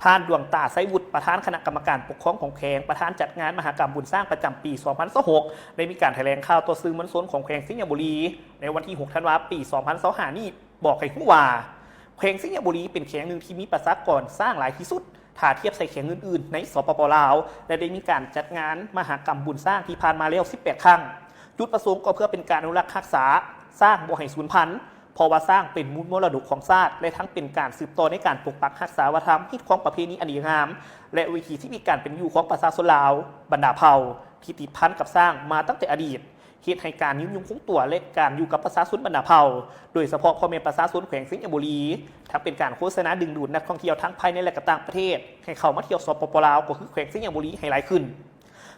ທ່ານ ດວງຕາ ໄຊວຸດ ປະທານຄະນະກຳມະການປົກຄອງຂອງແຂວງ, ປະທານຈັດງານມະຫະກຳບຸນຊ້າງປະຈຳປີສອງພັນຊາວຫົກ ໄດ້ມີການຖະແຫຼງຂ່າວຕໍ່ສື່ມວນຊົນຂອງແຂວງໄຊຍະບູລີ ໃນວັນທີຫົກ ທັນວາ ປີສອງພັນຊາວຫ້ານີ້ ບອກໃຫ້ຮູ້ວ່າ ແຂວງໄຊຍະບູລີເປັນແຂວງໜຶ່ງທີ່ມີປະຊາກອນຊ້າງຫຼາຍທີ່ສຸດ ຖ້າທຽບໃສ່ແຂວງອື່ນໆໃນ ສປປ ລາວ ແລະ ໄດ້ມີການຈັດງານມະຫະກຳບຸນຊ້າງທີ່ຜ່ານມາແລ້ວສິບແປດຄັ້ງ. ຈຸດປະສົງກໍເພື່ອເປັນການອະນຸລັກຮັກສາຊ້າງບໍ່ໃຫ້ສູນພັນ, ເພາະວ່າຊ້າງເປັນມູນມໍລະດົກຂອງຊາດ ແລະ ທັງເປັນການສືບຕໍ່ໃນການປົກປັກຮັກສາວັດທະນະທຳ, ຮີດຄອງປະເພນີອັນດີງາມ ແລະ ວິຖີຊີວິດການເປັນຢູ່ຂອງປະຊາຊົນລາວບັນດາເຜົ່າ ທີ່ຕິດພັນກັບຊ້າງມາຕັ້ງແຕ່ອະດີດ, ເຮັດໃຫ້ການຍືນຍົງຄົງຕົວ ແລະ ການຢູ່ກັບປະຊາຊົນບັນດາເຜົ່າ ໂດຍສະເພາະພໍ່ແມ່ປະຊາຊົນແຂວງໄຊຍະບູລີ, ທັງເປັນການໂຄສະນາດຶງດູດນັກທ່ອງທ່ຽວທັງພາຍໃນ ແລະ ກະຕ່າງປະເທດ ໃຫ້ເຂົ້າມາທ່ຽວ ສປປ ລາວ ກໍຄືແຂວງໄຊຍະບູລີໃຫ້ຫຼາຍຂຶ້ນ.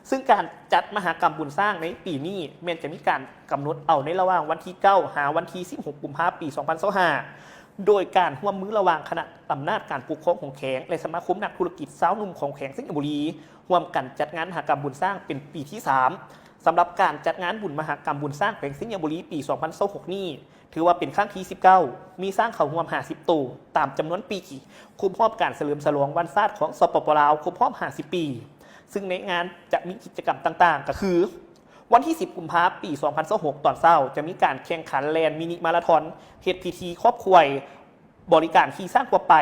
ຊຶ່ງການຈັດມະຫະກຳບຸນຊ້າງໃນປີນີ້ ແມ່ນຈະມີການກຳນົດເອົາໃນລະຫວ່າງວັນທີເກົ້າ ຫາວັນທີສິບຫົກ ກຸມພາ ປີສອງພັນຊາວຫ້າ ໂດຍການຮ່ວມມືລະຫວ່າງຄະນະອຳນາດການປົກຄອງຂອງແຂວງ ແລະ ສະມາຄົມນັກທຸລະກິດຊາວໜຸ່ມຂອງແຂວງໄຊຍະບູລີ ຮ່ວມກັນຈັດງານມະຫະກຳບຸນຊ້າງເປັນປີທີສາມ. ສຳລັບການຈັດງານບຸນມະຫະກຳບຸນຊ້າງແຂວງໄຊຍະບູລີປີສອງພັນຊາວຫົກນີ້ ຖືວ່າເປັນຄັ້ງທີສິບເກົ້າ ມີຊ້າງເຂົ້າຮ່ວມຫ້າສິບໂຕ ຕາມຈຳນວນປີ ຄົບຮອບການສະເຫຼີມສະຫຼອງວັນຊາດຂອງ ສປປ ລາວ ຄົບຮອບຫ້າສິບປີ. ຊຶ່ງໃນງານຈະມີກິດຈະກຳຕ່າງໆ ກໍຄື ວັນທີສິບ ກຸມພາ ປີສອງພັນຊາວຫົກ ຕອນເຊົ້າ ຈະມີການແຂ່ງຂັນແລ່ນມິນິມາລາທອນ, ເຮັດພິທີຄອບຂວັນ, ບໍລິການຂີ່ຊ້າງທົ່ວໄປ.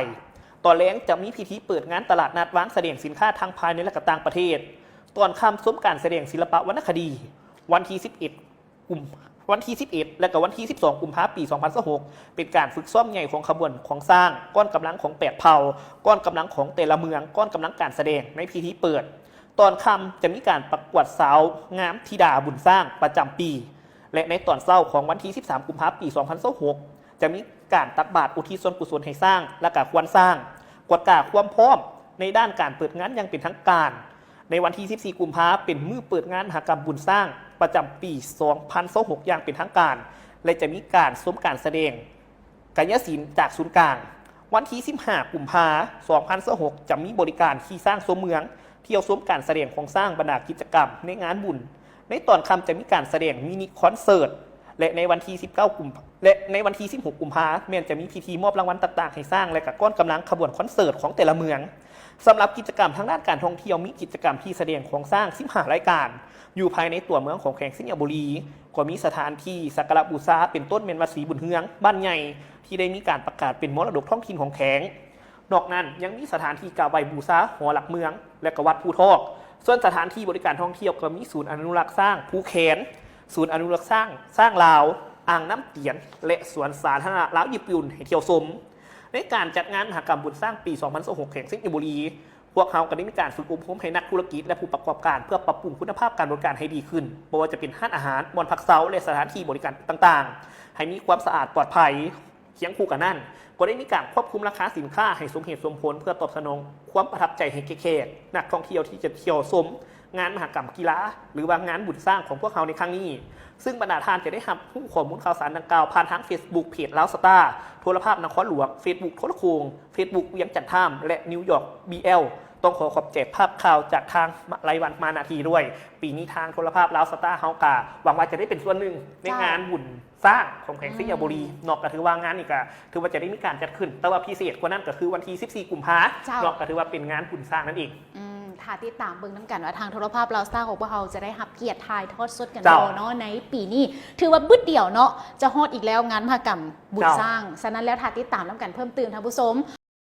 ຕອນແລງຈະມີພິທີເປີດງານຕະຫຼາດນັດວາງສະແດງສິນຄ້າທັງພາຍໃນ ແລະ ກະຕ່າງປະເທດ. ຕອນຄ່ຳຊົມການສະແດງສິລະປະວັນນະຄະດີ. ວັນທີສິບເອັດ ກຸມ ວັນທີສິບເອັດ ແລະ ກະວັນທີສິບສອງ ກຸມພາ ປີສອງພັນຊາວຫົກ ເປັນການຝຶກຊ້ອມໃຫຍ່ຂອງຂະບວນຂອງຊ້າງ, ກ້ອນກຳລັງຂອງແປດເຜົ່າ, ກ້ອນກຳລັງຂອງແຕ່ລະເມືອງ, ກ້ອນກຳລັງການສະແດງໃນພິທີເປີດ. ຕອນຄ່ຳຈະມີການປະກວດສາວງາມທິດາບຸນຊ້າງປະຈຳປີ ແລະ ໃນຕອນເຊົ້າຂອງວັນທີສິບສາມ ກຸມພາ ປີສອງພັນຊາວຫົກ ຈະມີການຕັກບາດອຸທິດສ່ວນກຸສົນໃຫ້ຊ້າງ ແລະ ກະຄວານຊ້າງ, ກວດກາຄວາມພ້ອມໃນດ້ານການເປີດງານຢ່າງເປັນທາງການ. ໃນວັນທີສິບສີ່ ກຸມພາ ເປັນມື້ເປີດງານມະຫະກຳບຸນຊ້າງປະຈຳປີສອງພັນຊາວຫົກ ຢ່າງເປັນທາງການ ແລະ ຈະມີການຊົມການສະແດງກາຍະສິນຈາກສູນກາງ. ວັນທີສິບຫ້າ ກຸມພາ ສອງພັນຊາວຫົກ ຈະມີບໍລິການຂີ່ຊ້າງຊົມເມືອງ, ທ່ຽວຊົມການສະແດງຂອງຊ້າງ, ບັນດາກິດຈະກຳໃນງານບຸນ. ໃນຕອນຄ່ຳຈະມີການສະແດງມິນິຄອນເສີດ ແລະ ໃນວັນທີສິບເກົ້າ ກຸມ ແລະ ໃນວັນທີສິບຫົກ ກຸມພາ ແມ່ນຈະມີພິທີມອບລາງວັນຕ່າງໆໃຫ້ຊ້າງ ແລະ ກະກ້ອນກຳລັງຂະບວນຄອນເສີດຂອງແຕ່ລະເມືອງ. ສຳລັບກິດຈະກຳທາງດ້ານການທ່ອງທ່ຽວ ມີກິດຈະກຳທີ່ສະແດງຂອງຊ້າງສິບຫ້າລາຍການ ຢູ່ພາຍໃນຕົວເມືອງຂອງແຂວງໄຊຍະບູລີ ກໍມີສະຖານທີ່ສັກກາລະບູຊາ ເປັນຕົ້ນແມ່ນວັດສີບຸນເຮືອງ ບ້ານໃຫຍ່ ທີ່ໄດ້ມີການປະກາດເປັນມໍລະດົກທ້ອງຖິ່ນຂອງແຂວງ. ນອກນັ້ນຍັງມີສະຖານທີ່ກາບໄຫວ້ບູຊາຫໍຫຼັກເມືອງ ແລະ ກະວັດພູທອກ. ສ່ວນສະຖານທີ່ບໍລິການທ່ອງທ່ຽວກໍມີສູນອະນຸລັກຊ້າງພູແຄນ, ສູນອະນຸລັກຊ້າງ ຊ້າງລາວ, ອ່າງນ້ຳຕຽນ ແລະ ສວນສາທາລະນະລາວຍີ່ປຸ່ນໃຫ້ທ່ຽວຊົມ. ໃນການຈັດງານມະຫະກຳບຸນຊ້າງປີສອງພັນຊາວຫົກ ແຂວງໄຊຍະບູລີ ພວກເຮົາກໍໄດ້ມີການຝຶກອົບຮົມໃຫ້ນັກທຸລະກິດ ແລະ ຜູ້ປະກອບການ ເພື່ອປັບປຸງຄຸນນະພາບການບໍລິການໃຫ້ດີຂຶ້ນ, ບໍ່ວ່າຈະເປັນຮ້ານອາຫານ, ບ່ອນພັກເຊົາ ແລະ ສະຖານທີ່ບໍລິການຕ່າງໆ ໃຫ້ມີຄວາມສະອາດປອດໄພ. ຄຽງຄູ່ກັນນັ້ນ, ກໍໄດ້ມີການຄວບຄຸມລາຄາສິນຄ້າໃຫ້ສົມເຫດສົມຜົນ ເພື່ອຕອບສະໜອງຄວາມປະທັບໃຈໃຫ້ແກ່ແຂກນັກທ່ອງທ່ຽວທີ່ຈະທ່ຽວຊົມງານມະຫະກຳກິລາ ຫຼືວ່າງານບຸນຊ້າງຂອງພວກເຮົາໃນຄັ້ງນີ້. ຊຶ່ງບັນດາທ່ານຈະໄດ້ຮັບຮູ້ຂໍ້ມູນຂ່າວສານດັ່ງກ່າວຜ່ານທາງເຟສບຸກເພຈລາວສະຕາ, ໂທລະພາບນະຄອນຫຼວງ, ເຟສບຸກໂທລະໂຂງ, ເຟສບຸກວຽງຈັນທາມ ແລະ ນິວຢອກ ບີແອລ. ຕ້ອງຂໍຂອບໃຈພາບຂ່າວຈາກທາງໄລວັນມານາທີດ້ວຍ. ປີນີ້ທາງໂທລະພາບລາວສະຕາເຮົາກະຫວັງວ່າຈະໄດ້ເປັນສ່ວນໜຶ່ງໃນງານບຸນຊ້າງຂອງແຂວງໄຊຍະບູລີເນາະ. ກະຖືວ່າງານນີ້ກະຖືວ່າຈະໄດ້ມີການຈັດຂຶ້ນ, ແຕ່ວ່າພິເສດກວ່ານັ້ນກະຄືວັນທີສິບສີ່ ກຸມພາເນາະ, ກະຖືວ່າເປັນງານບຸນຊ້າງນັ້ນເອງ. ອືມ ຖ້າຕິດຕາມເບິ່ງນຳກັນວ່າທາງໂທລະພາບລາວສະຕາຂອງພວກເຮົາຈະໄດ້ຮັບກຽດຖ່າຍທອດສົດກັນບໍ່ເນາະ ໃນປີນີ້. ຖືວ່າບຶດດຽວເນາະ ຈະຮອດອີກແລ້ວງານມະຫະກຳບຸນຊ້າງ. ສະນັ້ນແລ້ວຖ້າຕິດຕາມນຳກັນເພີ່ມຕື່ມທ່ານຜູ້ຊົມ.